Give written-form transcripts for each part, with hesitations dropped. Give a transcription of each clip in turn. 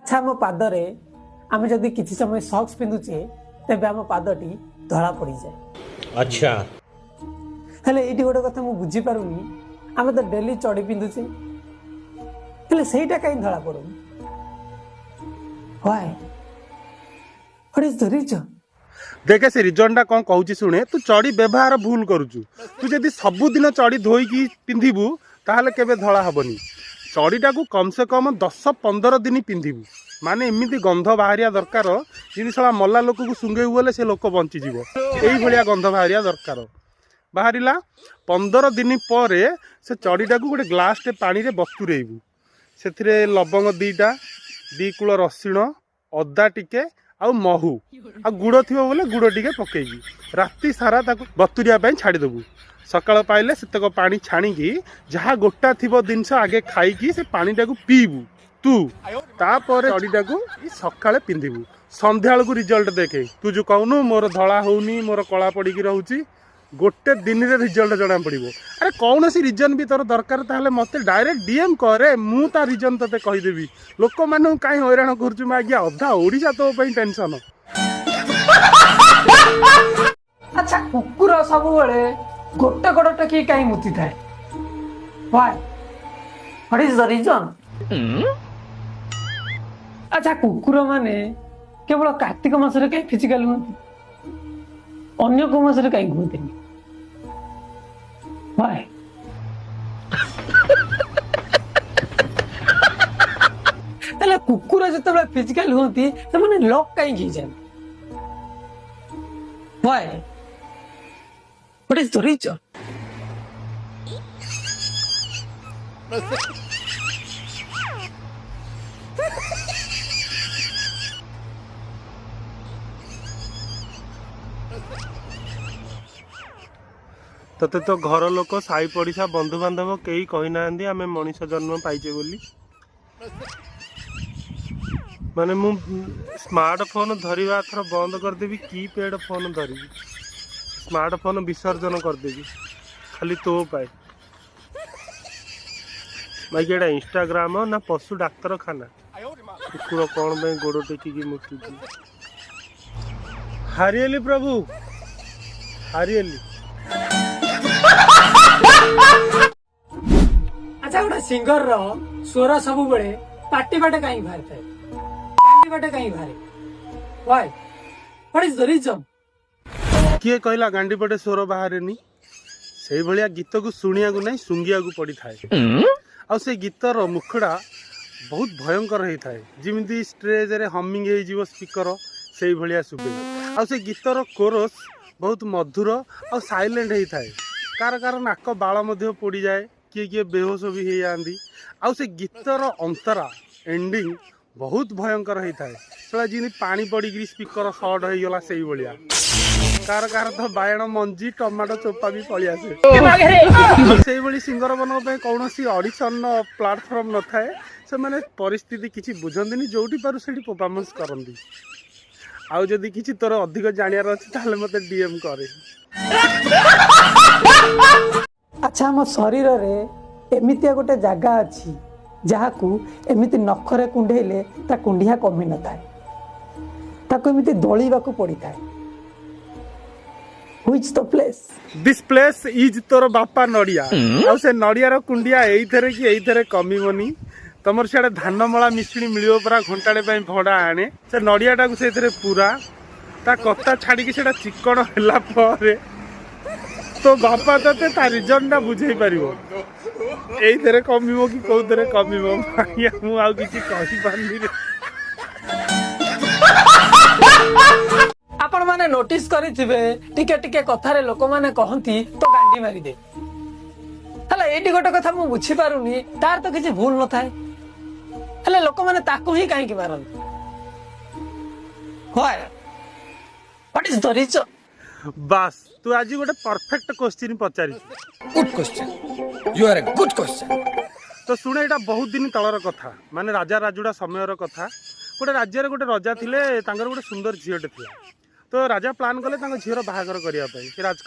ଆଚ୍ଛା, ଆମ ପାଦରେ ଆମେ ଯଦି କିଛି ସମୟ ସକ୍ସ ପିନ୍ଧୁଛେ, ତେବେ ଆମ ପାଦଟି ଧଳା ପଡ଼ିଯାଏ। ଆଚ୍ଛା। ହେଲେ ଏଇଠି ଗୋଟେ କଥା ମୁଁ ବୁଝିପାରୁନି, ଆମେ ତ ଡେଲି ଚଡ଼ି ପିନ୍ଧୁଛେ, ହେଲେ ସେଇଟା କାହିଁ ଧଳା ପଡୁନି? Why? What is the reason? ଦେଖେ, ସେ ରିଜନଟା କ'ଣ କହୁଛି ଶୁଣେ। ତୁ ଚଡ଼ି ବ୍ୟବହାର ଭୁଲ କରୁଛୁ। ତୁ ଯଦି ସବୁଦିନ ଚଡ଼ି ଧୋଇକି ପିନ୍ଧିବୁ, ତାହେଲେ କେବେ ଧଳା ହବନି। ଚଡ଼ିଟାକୁ କମ୍ ସେ କମ୍ 10-15 ଦିନ ପିନ୍ଧିବୁ, ମାନେ ଏମିତି ଗନ୍ଧ ବାହାରିବା ଦରକାର, ଯେମିତି ଶଳା ମଲା ଲୋକକୁ ଶୁଙ୍ଘେଇବୁ ବୋଲେ ସେ ଲୋକ ବଞ୍ଚିଯିବ, ଏଇଭଳିଆ ଗନ୍ଧ ବାହାରିବା ଦରକାର। ବାହାରିଲା 15 ଦିନ ପରେ ସେ ଚଡ଼ିଟାକୁ ଗୋଟେ ଗ୍ଲାସଟେ ପାଣିରେ ବତୁରେଇବୁ। ସେଥିରେ ଲବଙ୍ଗ 2ଟା, 2 କୁଳ ରସୁଣ, ଅଦା ଟିକେ ଆଉ ମହୁ ଆଉ ଗୁଡ଼ ଥିବ ବୋଲେ ଗୁଡ଼ ଟିକେ ପକେଇକି ରାତି ସାରା ତାକୁ ବତୁରିବା ପାଇଁ ଛାଡ଼ିଦେବୁ। ସକାଳ ପାଇଲେ ସେତକ ପାଣି ଛାଣିକି ଯାହା ଗୋଟା ଥିବ ଜିନିଷ ଆଗେ ଖାଇକି ସେ ପାଣିଟାକୁ ପିଇବୁ ତୁ। ତାପରେ ଚଡ଼ିଟାକୁ ସକାଳେ ପିନ୍ଧିବୁ। ସନ୍ଧ୍ୟାବେଳକୁ ରିଜଲ୍ଟ ଦେଖେ। ତୁ ଯୋଉ କହୁନୁ ମୋର ଧଳା ହଉନି, ମୋର କଳା ପଡ଼ିକି ରହୁଛି, ଗୋଟେ ଦିନରେ ରିଜଲ୍ଟ ଜଣା ପଡ଼ିବ। ଆରେ, କୌଣସି ରିଜନ୍ ବି ତୋର ଦରକାର, ତାହେଲେ ମୋତେ ଡାଇରେକ୍ଟ ଡିଏମ୍ କରେ, ମୁଁ ତା ରିଜନ୍ ତୋତେ କହିଦେବି। ଲୋକମାନଙ୍କୁ କାହିଁ ହଇରାଣ କରୁଛୁ ଆଜ୍ଞା? ଅଧା ଓଡ଼ିଶା ତୋ ପାଇଁ ଟେନସନ୍। ଆଚ୍ଛା, କୁକୁର ସବୁବେଳେ ଗୋଟେ ଗୋଡ଼ ଟେକି କାହିଁ ମୁତିଥାଏ? Why? What is the reason? ଆଚ୍ଛା, କୁକୁର ମାନେ କେବଳ କାର୍ତ୍ତିକ ମାସରେ କାହିଁ ଫିଜିକାଲ ହୁଅନ୍ତି, ଅନ୍ୟ କୋଉ ମାସରେ କାହିଁ ହୁଅନ୍ତିନି? Why? ତାହେଲେ କୁକୁର ଯେତେବେଳେ ଫିଜିକାଲ ହୁଅନ୍ତି, ସେମାନେ ଲକ୍ କାହିଁକି ହେଇଯାନ୍ତି? Why? What is the reason? ତତେ ତ ଘର ଲୋକ, ସାହି ପଡ଼ିଶା, ବନ୍ଧୁବାନ୍ଧବ କେହି କହିନାହାନ୍ତି ଆମେ ମଣିଷ ଜନ୍ମ ପାଇଛେ ବୋଲି। ମାନେ ମୁଁ ସ୍ମାର୍ଟ ଫୋନ୍ ଧରିବା ଏଥର ବନ୍ଦ କରିଦେବି, କି ପ୍ୟାଡ୍ ଫୋନ୍ ଧରିବି, ସ୍ମାର୍ଟ ଫୋନ୍ ବିସର୍ଜନ କରିଦେବି ଖାଲି ତୋ ପାଇଁ। ଭାଇ, ଏଇଟା ଇନଷ୍ଟାଗ୍ରାମ ନା ପଶୁ ଡାକ୍ତରଖାନା? କୁକୁର କ'ଣ ପାଇଁ ଗୋଡ଼ ଟେକିକି ମୁତୁଛି? ହାରିଗଲି ପ୍ରଭୁ, ହାରିଗଲି। ଆଚ୍ଛା, ଗୋଟେ ସିଙ୍ଗର ର ସ୍ୱର ସବୁବେଳେ ପାଟି ବାଟେ କାହିଁକି ବାହାରିଥାଏ, ପାଟି ବାଟେ କାହିଁକି ବାହାରେ? Why? What is the reason? କିଏ କହିଲା ଗାଣ୍ଡି ପଟେ ସ୍ୱର ବାହାରେନି? ସେଇଭଳିଆ ଗୀତକୁ ଶୁଣିବାକୁ ନାହିଁ, ଶୁଙ୍ଘିବାକୁ ପଡ଼ିଥାଏ। ଆଉ ସେଇ ଗୀତର ମୁଖଡ଼ା ବହୁତ ଭୟଙ୍କର ହେଇଥାଏ, ଯେମିତି ଷ୍ଟେଜରେ ହମିଙ୍ଗ ହେଇଯିବ ସ୍ପିକର, ସେଇଭଳିଆ ଶୁଭେ। ଆଉ ସେ ଗୀତର କୋରସ୍ ବହୁତ ମଧୁର ଆଉ ସାଇଲେଣ୍ଟ ହେଇଥାଏ। କାର କାର ନାକ ବାଳ ମଧ୍ୟ ପୋଡ଼ିଯାଏ, କିଏ କିଏ ବେହୋସ ବି ହେଇଯାଆନ୍ତି। ଆଉ ସେ ଗୀତର ଅନ୍ତରା ଏଣ୍ଡିଂ ବହୁତ ଭୟଙ୍କର ହେଇଥାଏ, ସେଟା ଯେମିତି ପାଣି ପଡ଼ିକିରି ସ୍ପିକର ସର୍ଟ ହେଇଗଲା, ସେଇଭଳିଆ। କାର କାର ତ ବାଇଗଣ ମଞ୍ଜି, ଟମାଟୋ ଚୋପା ବି ପଳେଇ ଆସେ। ଆଉ ସେଇଭଳି ସିଙ୍ଗର ମାନଙ୍କ ପାଇଁ କୌଣସି ଅଡିସନର ପ୍ଲାଟଫର୍ମ ନଥାଏ। ସେମାନେ ପରିସ୍ଥିତି କିଛି ବୁଝନ୍ତିନି, ଯୋଉଠି ପାରୁ ସେଇଠି ପରଫର୍ମାନ୍ସ କରନ୍ତି। ଆଉ ଯଦି କିଛି ତୋର ଅଧିକ ଜାଣିବାର ଅଛି, ତାହେଲେ ମୋତେ ଡିଏମ୍ କରେ। ଆଚ୍ଛା, ଆମ ଶରୀରରେ ଏମିତିଆ ଗୋଟେ ଜାଗା ଅଛି, ଯାହାକୁ ଏମିତି ନଖରେ କୁଣ୍ଢେଇଲେ ତା କୁଣ୍ଡିଆ କମି ନଥାଏ, ତାକୁ ଏମିତି ଦଳିବାକୁ ପଡ଼ିଥାଏ। Which the place? This place is ତୋର ବାପା ନଡ଼ିଆ। ଆଉ ସେ ନଡ଼ିଆର କୁଣ୍ଡିଆ ଏଇଥିରେ କି ଏଇଥିରେ କମିବନି। ତମର ସିଆଡ଼େ ଧାନମଳା ମିଶିଣି ମିଳିବ ପରା, ଘଣ୍ଟାଟେ ପାଇଁ ଭଡ଼ା ଆଣେ। ସେ ନଡ଼ିଆଟାକୁ ସେଇଥିରେ ପୁରା ତା କତା ଛାଡ଼ିକି ସେଇଟା ଚିକଣ ହେଲା ପରେ ତୋ ବାପା ତତେ ତା ରିଜନଟା ବୁଝେଇ ପାରିବ, ଏଇଥିରେ କମିବ କି କୋଉଥିରେ କମିବ। ଆଜ୍ଞା, ମୁଁ ଆଉ କିଛି କହିପାରୁନି ରେ। ଆପଣ ମାନେ ନୋଟିସ କରିଥିବେ, ଟିକେ ଟିକେ କଥାରେ ଲୋକମାନେ କହନ୍ତି, "ତୋ ଗାଣ୍ଡି ମାରିଦେ।" ହେଲେ ଏଇଠି ଗୋଟେ କଥା ମୁଁ ବୁଝିପାରୁନି, ତାର ତ କିଛି ଭୁଲ ନଥାଏ, ହେଲେ ଲୋକମାନେ ତାକୁ ହିଁ କାହିଁକି ମାରନ୍ତି? Why? What is the reason? ବାସ୍, ତୁ ଆଜି ଗୋଟେ ପରଫେକ୍ଟ କୋଶ୍ଚିନ୍ ପଚାରିଛୁ। Good question. You are a good question. ତ ଶୁଣେ, ଏଇଟା ବହୁତ ଦିନ ତଳର କଥା, ମାନେ ରାଜା ରାଜୁଡ଼ା ସମୟର କଥା। ଗୋଟେ ରାଜ୍ୟରେ ଗୋଟେ ରଜା ଥିଲେ, ତାଙ୍କର ଗୋଟେ ସୁନ୍ଦର ଝିଅଟେ ଥିଲା। ତ ରାଜା ପ୍ଲାନ୍ କଲେ ତାଙ୍କ ଝିଅର ବାହାଘର କରିବା ପାଇଁ, ସେ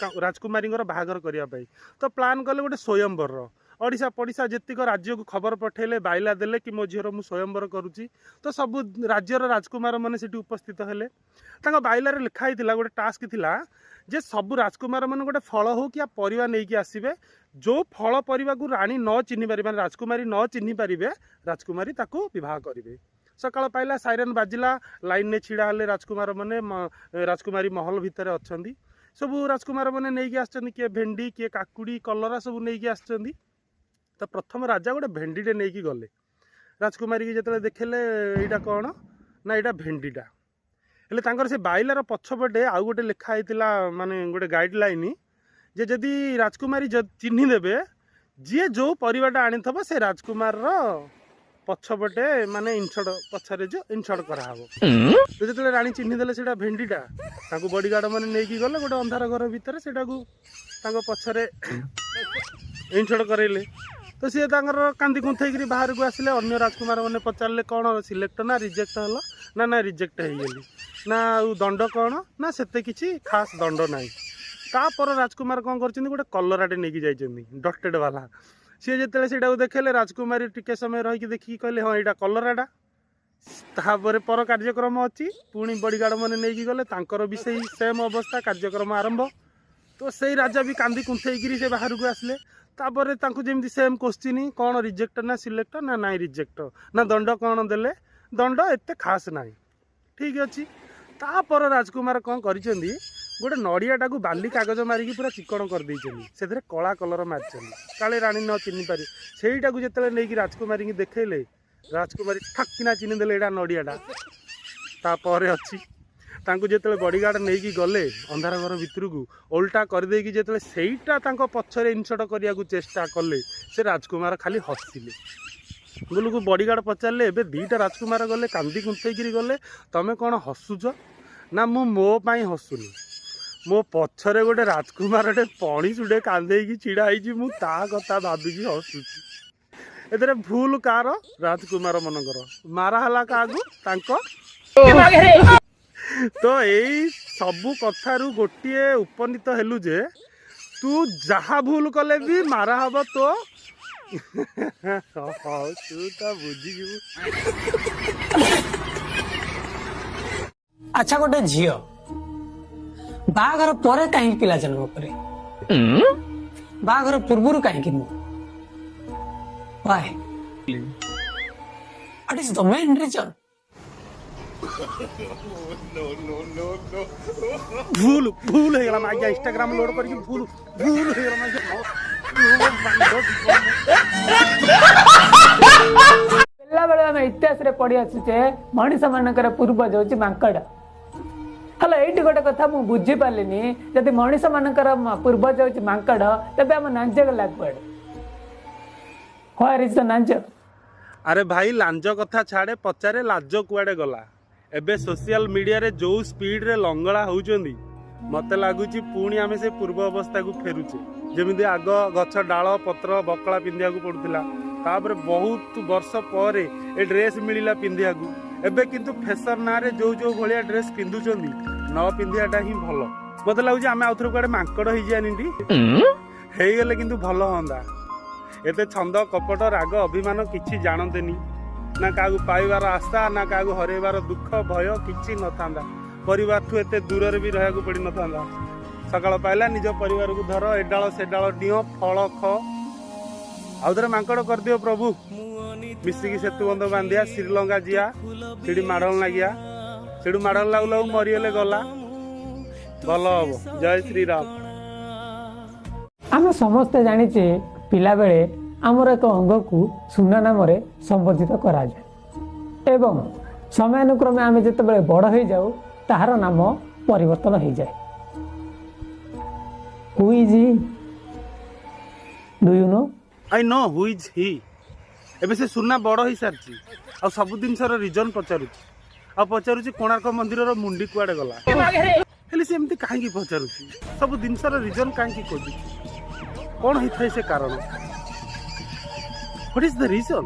ରାଜକୁମାରୀଙ୍କର ବାହାଘର କରିବା ପାଇଁ। ତ ପ୍ଲାନ୍ କଲେ ଗୋଟେ ସ୍ୱୟଂବରର। ଓଡ଼ିଶା ପଡ଼ିଶା ଯେତିକ ରାଜ୍ୟକୁ ଖବର ପଠେଇଲେ, ବାଇଲା ଦେଲେ କି ମୋ ଝିଅର ମୁଁ ସ୍ୱୟଂବର କରୁଛି। ତ ସବୁ ରାଜ୍ୟର ରାଜକୁମାର ମାନେ ସେଠି ଉପସ୍ଥିତ ହେଲେ। ତାଙ୍କ ବାଇଲାରେ ଲେଖା ହେଇଥିଲା, ଗୋଟେ ଟାସ୍କ ଥିଲା ଯେ ସବୁ ରାଜକୁମାର ମାନେ ଗୋଟେ ଫଳ ହଉ କି ପରିବା ନେଇକି ଆସିବେ। ଯେଉଁ ଫଳ ପରିବାକୁ ରାଣୀ ନ ଚିହ୍ନି ପାରିବେ, ମାନେ ରାଜକୁମାରୀ ନ ଚିହ୍ନି ପାରିବେ, ରାଜକୁମାରୀ ତାକୁ ବିବାହ କରିବେ। ସକାଳ ପାଇଲା, ସାଇରନ୍ ବାଜିଲା, ଲାଇନ୍ରେ ଛିଡ଼ା ହେଲେ ରାଜକୁମାର ମାନେ। ରାଜକୁମାରୀ ମହଲ ଭିତରେ ଅଛନ୍ତି। ସବୁ ରାଜକୁମାର ମାନେ ନେଇକି ଆସିଛନ୍ତି, କିଏ ଭେଣ୍ଡି, କିଏ କାକୁଡ଼ି, କଲରା ସବୁ ନେଇକି ଆସିଛନ୍ତି। ତ ପ୍ରଥମ ରାଜା ଗୋଟେ ଭେଣ୍ଡିଟେ ନେଇକି ଗଲେ। ରାଜକୁମାରୀକି ଯେତେବେଳେ ଦେଖିଲେ, ଏଇଟା କ'ଣ? ନା, ଏଇଟା ଭେଣ୍ଡିଟା। ହେଲେ ତାଙ୍କର ସେ ବାଇଲାର ପଛପଟେ ଆଉ ଗୋଟେ ଲେଖା ହେଇଥିଲା, ମାନେ ଗୋଟେ ଗାଇଡ଼ଲାଇନ୍ ଯେ ଯଦି ରାଜକୁମାରୀ ଚିହ୍ନି ଦେବେ, ଯିଏ ଯେଉଁ ପରିବାଟା ଆଣିଥିବ ସେ ରାଜକୁମାରର ପଛପଟେ, ମାନେ ଇନସର୍ଟ, ପଛରେ ଯେଉଁ ଇନସର୍ଟ କରାହବ। ତ ଯେତେବେଳେ ରାଣୀ ଚିହ୍ନି ଦେଲେ ସେଇଟା ଭେଣ୍ଡିଟା, ତାଙ୍କୁ ବଡ଼ିଗାର୍ଡ଼ ମାନେ ନେଇକି ଗଲେ ଗୋଟେ ଅନ୍ଧାର ଘର ଭିତରେ, ସେଇଟାକୁ ତାଙ୍କ ପଛରେ ଇନସର୍ଟ କରେଇଲେ। ତ ସିଏ ତାଙ୍କର କାନ୍ଦି କୁନ୍ଥେଇକିରି ବାହାରକୁ ଆସିଲେ। ଅନ୍ୟ ରାଜକୁମାର ମାନେ ପଚାରିଲେ, କ'ଣ ସିଲେକ୍ଟ ନା ରିଜେକ୍ଟ ହେଲା? ନା ନା, ରିଜେକ୍ଟ ହେଇଗଲି। ନା, ଆଉ ଦଣ୍ଡ କ'ଣ? ନା, ସେତେ କିଛି ଖାସ୍ ଦଣ୍ଡ ନାହିଁ। ତାପର ରାଜକୁମାର କ'ଣ କରିଛନ୍ତି? ଗୋଟେ କଲରାଟେ ନେଇକି ଯାଇଛନ୍ତି, ଡଟେଡ୍ ବାଲା। ସିଏ ଯେତେବେଳେ ସେଇଟାକୁ ଦେଖେଇଲେ, ରାଜକୁମାରୀ ଟିକେ ସମୟ ରହିକି ଦେଖିକି କହିଲେ, ହଁ, ଏଇଟା କଲରାଟା। ତାପରେ ପର କାର୍ଯ୍ୟକ୍ରମ ଅଛି। ପୁଣି ବଡ଼ିଗାର୍ଡ଼ ମାନେ ନେଇକି ଗଲେ। ତାଙ୍କର ବି ସେଇ ସେମ୍ ଅବସ୍ଥା। କାର୍ଯ୍ୟକ୍ରମ ଆରମ୍ଭ। ତ ସେଇ ରାଜା ବି କାନ୍ଦି କୁନ୍ଥେଇକିରି ସେ ବାହାରକୁ ଆସିଲେ। ତାପରେ ତାଙ୍କୁ ଯେମିତି ସେମ୍ କୋଶ୍ଚିନ୍, କ'ଣ ରିଜେକ୍ଟ ନା ସିଲେକ୍ଟ? ନା ନାଇଁ, ରିଜେକ୍ଟ। ନା, ଦଣ୍ଡ କ'ଣ ଦେଲେ? ଦଣ୍ଡ ଏତେ ଖାସ୍ ନାହିଁ। ଠିକ୍ ଅଛି। ତାପର ରାଜକୁମାର କ'ଣ କରିଛନ୍ତି? ଗୋଟେ ନଡ଼ିଆଟାକୁ ବାଲି କାଗଜ ମାରିକି ପୁରା ଚିକଣ କରିଦେଇଛନ୍ତି। ସେଥିରେ କଳା କଲର ମାରିଛନ୍ତି, କାଳେ ରାଣୀ ନ ଚିହ୍ନି ପାରିବେ। ସେଇଟାକୁ ଯେତେବେଳେ ନେଇକି ରାଜକୁମାରୀକି ଦେଖେଇଲେ, ରାଜକୁମାରୀ ଠକ୍କିନା ଚିହ୍ନିଦେଲେ ଏଇଟା ନଡ଼ିଆଟା। ତାପରେ ଅଛି, ତାଙ୍କୁ ଯେତେବେଳେ ବଡ଼ିଗାର୍ଡ଼ ନେଇକି ଗଲେ ଅନ୍ଧାର ଘର ଭିତରକୁ, ଓଲଟା କରିଦେଇକି ଯେତେବେଳେ ସେଇଟା ତାଙ୍କ ପଛରେ ଇନସର୍ଟ କରିବାକୁ ଚେଷ୍ଟା କଲେ, ସେ ରାଜକୁମାର ଖାଲି ହସିଲେ। ଗୁଲୁକୁ ବଡ଼ିଗାର୍ଡ଼ ପଚାରିଲେ, ଏବେ ଦୁଇଟା ରାଜକୁମାର ଗଲେ, କାନ୍ଦି କୁନ୍ଥେଇକିରି ଗଲେ, ତମେ କ'ଣ ହସୁଛ? ନା, ମୁଁ ମୋ ପାଇଁ ହସୁନି, ମୋ ପଛରେ ଗୋଟେ ରାଜକୁମାରଟେ ପଣିସୁଟେ କାନ୍ଦେଇକି ଛିଡ଼ା ହେଇଛି, ମୁଁ ତା କଥା ଭାବିକି ହସୁଛି। ଏଥିରେ ଭୁଲ କାହାର? ରାଜକୁମାର ମାନଙ୍କର। ମାରା ହେଲା କାହାକୁ? ତାଙ୍କ। ତ ଏଇ ସବୁ କଥାରୁ ଗୋଟିଏ ଉପନୀତ ହେଲୁ ଯେ ତୁ ଯାହା ଭୁଲ କଲେ ବି ମାରା ହବ ତୋ। ହଉ, ତୁ ତ ବୁଝିଯିବୁ। ଆଚ୍ଛା, ଗୋଟେ ଝିଅ ବାହାଘର ପରେ କାହିଁକି ପିଲା ଜନ୍ମ କରେ, ବାହାଘର ପୂର୍ବରୁ କାହିଁକି ନୁହଁ? Why? What is the main reason? ଭୁଲ ଭୁଲ ହେଇଗଲା ଆଜ୍ଞା। ଇନଷ୍ଟାଗ୍ରାମ ଲୋଡ କରିକି ଭୁଲ ଭୁଲ ହେଇଗଲା ଆଜ୍ଞା। ପିଲାବେଳେ ଆମେ ଇତିହାସରେ ପଢି ଆସୁଛେ, ମଣିଷ ମାନଙ୍କର ପୂର୍ବଜ ହଉଛି ମାଙ୍କଡ। ହେଲେ ଏଇଠି ଗୋଟେ କଥା ମୁଁ ବୁଝିପାରିଲିନି। ଯଦି ମଣିଷ ମାନଙ୍କର ପୂର୍ବଜ ହଉଛି ମାଙ୍କଡ, ତେବେ ଆମ ଲାଞ୍ଜ ଗଲା କୁଆଡେ? Where is the ଲାଞ୍ଜ? ଆରେ ଭାଇ, ଲାଞ୍ଜ କଥା ଛାଡ଼େ, ପଚାରେ ଲାଜ କୁଆଡ଼େ ଗଲା। ଏବେ ସୋସିଆଲ ମିଡ଼ିଆରେ ଯୋଉ ସ୍ପିଡରେ ଲଙ୍ଗଳା ହଉଛନ୍ତି, ମତେ ଲାଗୁଛି ପୁଣି ଆମେ ସେ ପୂର୍ବ ଅବସ୍ଥାକୁ ଫେରୁଛେ। ଯେମିତି ଆଗ ଗଛ ଡାଳ ପତ୍ର ବକଳା ପିନ୍ଧିବାକୁ ପଡୁଥିଲା, ତାପରେ ବହୁତ ବର୍ଷ ପରେ ଏ ଡ୍ରେସ୍ ମିଳିଲା ପିନ୍ଧିବାକୁ। ଏବେ କିନ୍ତୁ ଫ୍ୟାସନ ନାଁରେ ଯୋଉ ଯୋଉ ଭଳିଆ ଡ୍ରେସ୍ ପିନ୍ଧୁଛନ୍ତି, ନ ପିନ୍ଧିବାଟା ହିଁ ଭଲ। ମତେ ଲାଗୁଛି ଆମେ ଆଉଥରେ କୁଆଡ଼େ ମାଙ୍କଡ଼ ହେଇଯିବାନି ଟି? ହେଇଗଲେ କିନ୍ତୁ ଭଲ ହୁଅନ୍ତା। ଏତେ ଛନ୍ଦ କପଟ ରାଗ ଅଭିମାନ କିଛି ଜାଣନ୍ତେନି ନା, କାହାକୁ ପାଇବାର ଆଶା ନା କାହାକୁ ହରେଇବାର ଦୁଃଖ ଭୟ କିଛି ନଥାନ୍ତା। ପରିବାରଠୁ ଏତେ ଦୂରରେ ବି ରହିବାକୁ ପଡ଼ିନଥାନ୍ତା। ସକାଳ ପାଇଲା ନିଜ ପରିବାରକୁ ଧର, ଏ ଡାଳ ସେ ଡାଳ ଡିଅଁ, ଫଳ ଖ। ଆଉ ଥରେ ମାଙ୍କଡ଼ କରିଦିଅ ପ୍ରଭୁ, ମିଶିକି ସେତୁ ବନ୍ଧ ବାନ୍ଧିଆ, ଶ୍ରୀଲଙ୍କା ଯିଆ, ସେଠି ମାଡ଼ଲ ଲାଗିଆ, ସେଠୁ ମାଡ଼ଲ ଲାଗୁ ଲାଗୁ ମରିଗଲେ ଗଲା, ଭଲ ହବ। ଜୟ ଶ୍ରୀରାମ। ଆମେ ସମସ୍ତେ ଜାଣିଛେ, ପିଲାବେଳେ ଆମର ଏକ ଅଙ୍ଗକୁ ସୁନା ନାମରେ ସମ୍ବୋଧିତ କରାଯାଏ ଏବଂ ସମୟାନୁକ୍ରମେ ଆମେ ଯେତେବେଳେ ବଡ଼ ହେଇଯାଉ, ତାହାର ନାମ ପରିବର୍ତ୍ତନ ହେଇଯାଏ। Who is he? Do you know? I know who is he. ଏବେ ସେ ସୁନା ବଡ଼ ହେଇସାରିଛି ଆଉ ସବୁ ଜିନିଷର ରିଜନ୍ ପଚାରୁଛି, ଆଉ ପଚାରୁଛି କୋଣାର୍କ ମନ୍ଦିରର ମୁଣ୍ଡି କୁଆଡ଼େ ଗଲା। ହେଲେ ସେ ଏମିତି କାହିଁକି ପଚାରୁଛି? ସବୁ ଜିନିଷର ରିଜନ୍ କାହିଁକି ଖୋଜୁଛି? କ'ଣ ହେଇଥାଏ ସେ କାରଣ? What is the reason?